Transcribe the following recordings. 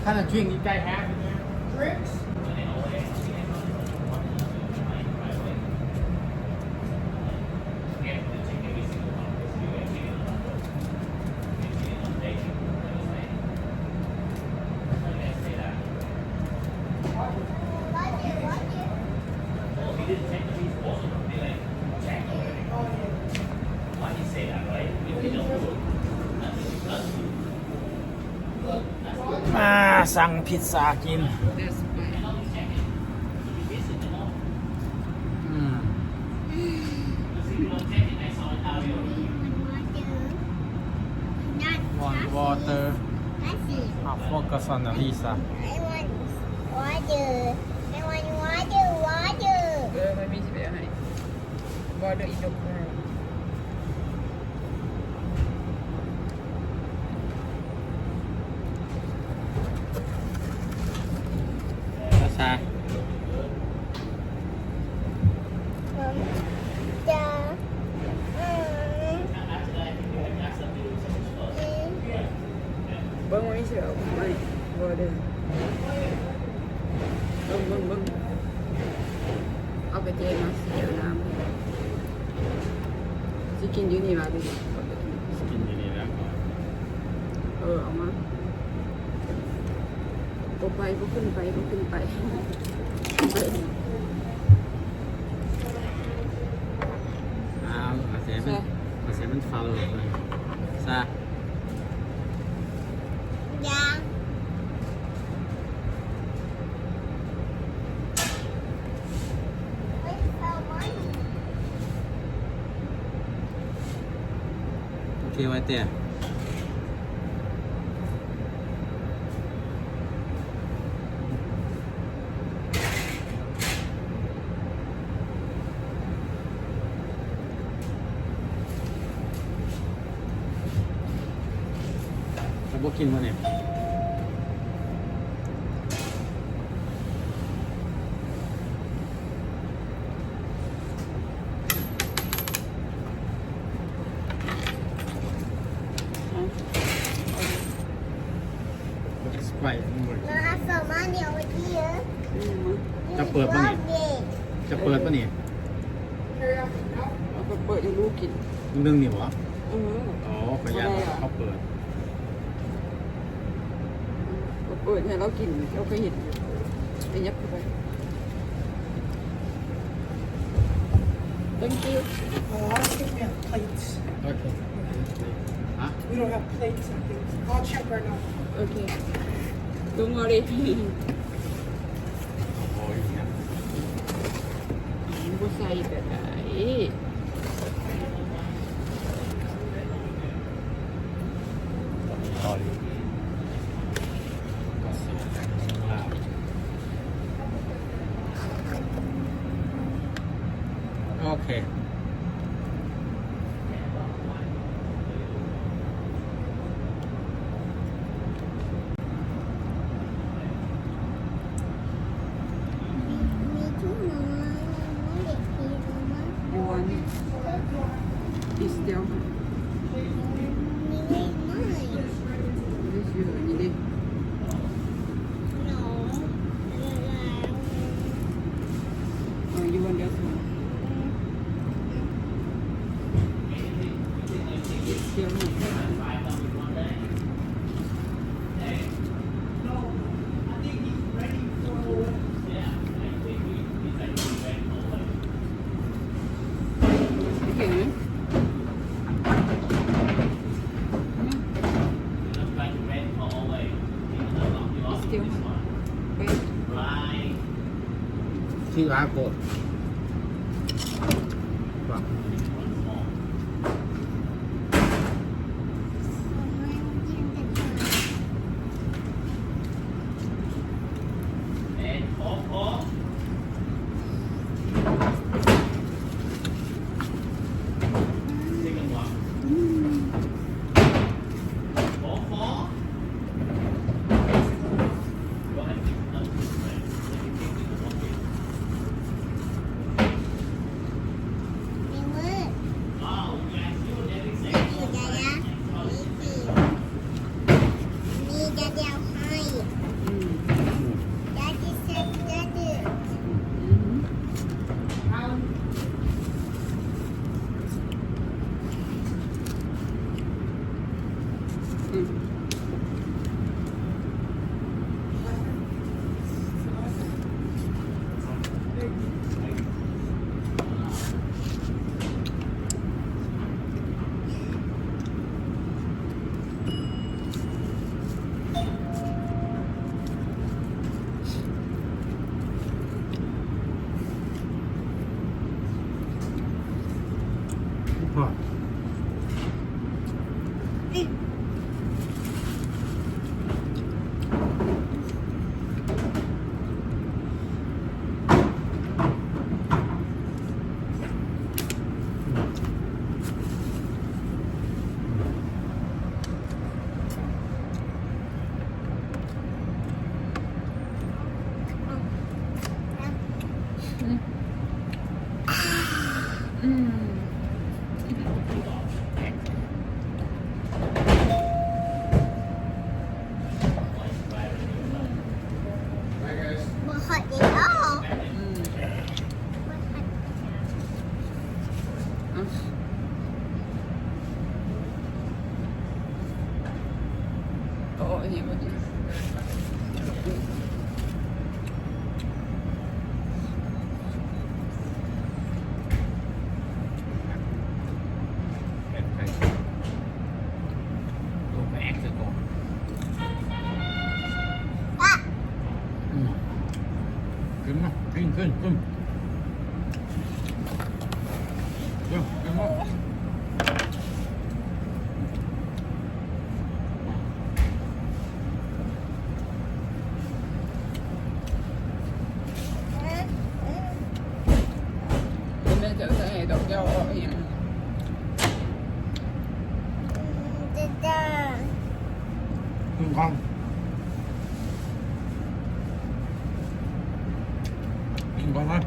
Kind of drink you guys have in there? Drinks?ມາສັ່ງພິດຊາກິນ. ອືມ Want water? I'll focus on Alisa. I want water. I want water, water. ເອີ ມັນມີຊິໄປເອົາໃຫ້. Water in the car. ພາສາ ຈາ ເບິ່ງວ່າມີຊິເອົາໄມ້ບໍ່ເດີ. ເບິ່ງ ເບິ່ງ ເບິ່ງ ເອົາໄປແຈກເນາະ ຊິແຈກນ້ຳ. ຊິກິນຢູ່ນີ້ຫວາ ຫຼື ຊິກິນຢູ່ນີ້ແຫຼະ. ເອີ ເອົາມາ. ບໍ່ໄປ ບໍ່ຂຶ້ນໄປ ບໍ່ຂຶ້ນໄປ. ອ້າວ ອາເຊມັນ ອາເຊມັນ follow ຊະ. ໂອເຄ ໄວ້ແຕ່ ແລ້ວບໍ່ກິນບໍ່ນີ້? ຈະເປີດບໍ່ນີ້? ຈະເປີດບໍ່ນີ້? ເອົາໄປເປີດໃຫ້ລູກກິນ. ໜຶ່ງນີ້ບໍ? ເອີ ອໍ ຂ້ອຍຢ້ານວ່າເຂົາເປີດ. ເປີດໃຫ້ລາວກິນ ເຈົ້າເຄີຍເຫັນຢູ່. ໄປຫຍັບເຂົ້າໄປ. Thank you. Uh, I don't think we have plates. Okay. Huh? We don't have plates and things. I'll check right now. Okay. Don't worry. ບໍ່ໃສ່ກໍໄດ້. ໂອເຄ. ທີ່ລາໂກດ ອືມ ກິນນະ ກິນ ກິນ ກິນ ກິນ ກິນ. ແມ່ຈະໃສ່ດອກແກ້ວອອກອີ່ຫຍັງ? ກິນກ່ອນ ກິນກ່ອນນະ.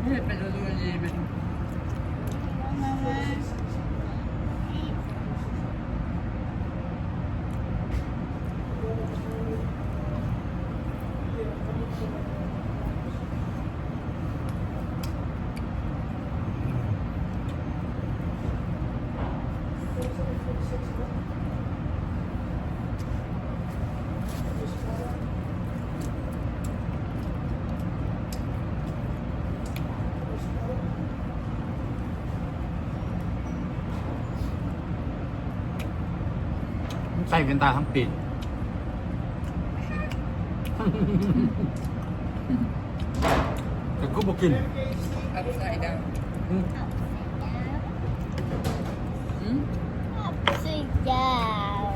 ເຮັດໄປເລື້ອຍໆ ເລີຍເປັນ ໃສ່ແວ່ນຕາທັງປີ. ແຕ່ຄືບໍ່ກິນ upside down ຫືມ upside down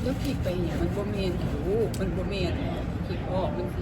ແລ້ວຄລິກໄປຫຍັງ? ມັນບໍ່ແມ່ນ ລູກ ມັນບໍ່ແມ່ນ ຄລິກອອກ ມັນຊິ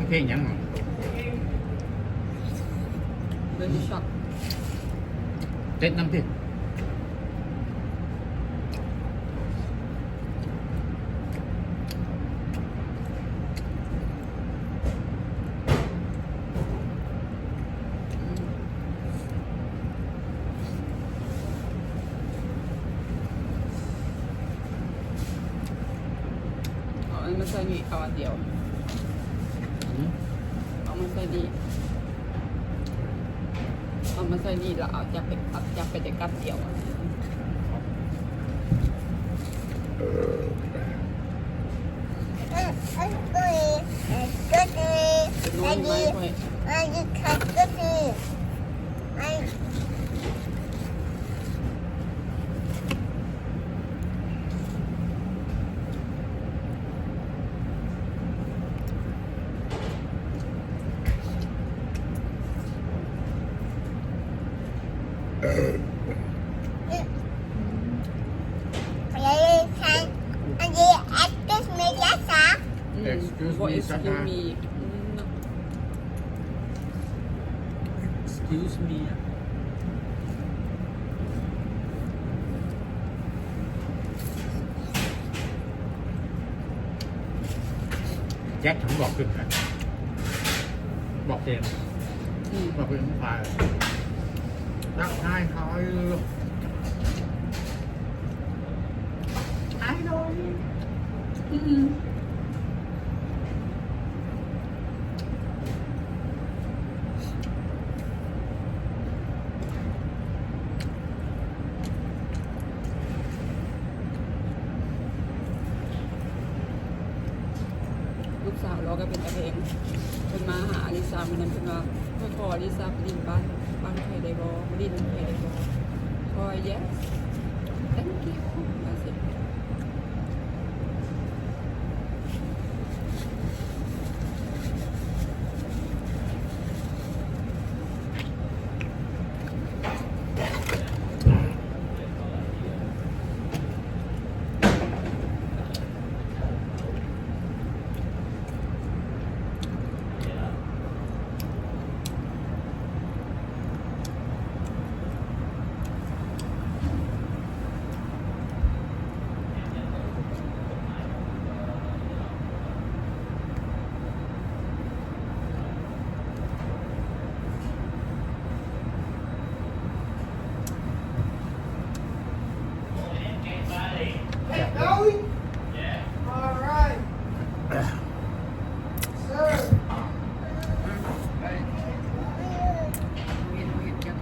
ເພງຫຍັງ? ເບບີຊັກ ເຕັດນຳຕິ. ເອົາອັນມາໃສ່ນີ້ ເອົາອັນດຽວ. ເອົາມາໃສ່ນີ້ ເອົາມາໃສ່ນີ້ ແລ້ວເອົາຈັບໄປ ເອົາຈັບໄປແຕ່ກັບດຽວ. อืม excuse me ຊາຊາ excuse me ອະ excuse me ອະ. ແຈັກ ມັນບອກຂຶ້ນນະ ບອກເຈນ ອືມ ບອກເພິ່ນຂາຍ ທັກທາຍເຂົາຢູ່. ອາໂດຍ ອືມ ລູກສາວລາວກໍເປັນຕາເພງ ເພິ່ນມາຫາອາລິຊາມື້ນັ້ນ ເພິ່ນວ່າ ຂ້ອຍຂໍອາລິຊາໄປຫຼິ້ນບ້ານ ບ້ານຂ້ອຍໄດ້ບໍ່? ມາຫຼິ້ນນຳຂ້ອຍໄດ້ບໍ່? ຂ້ອຍ yes thank you ວ່າຊີ້.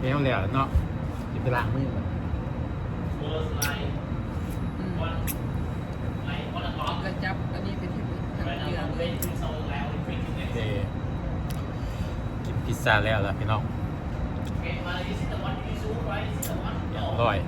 ແນວແລ້ວເນາະ ຊິໄປລ້າງມື. ອືມ ແລ້ວຈັບອັນນີ້ໄປຖິ້ມທາງເຮືອເລີຍ. ເອີ ກິນພິຊຊາແລ້ວລະພີ່ນ້ອງ ຮຽບຮ້ອຍ.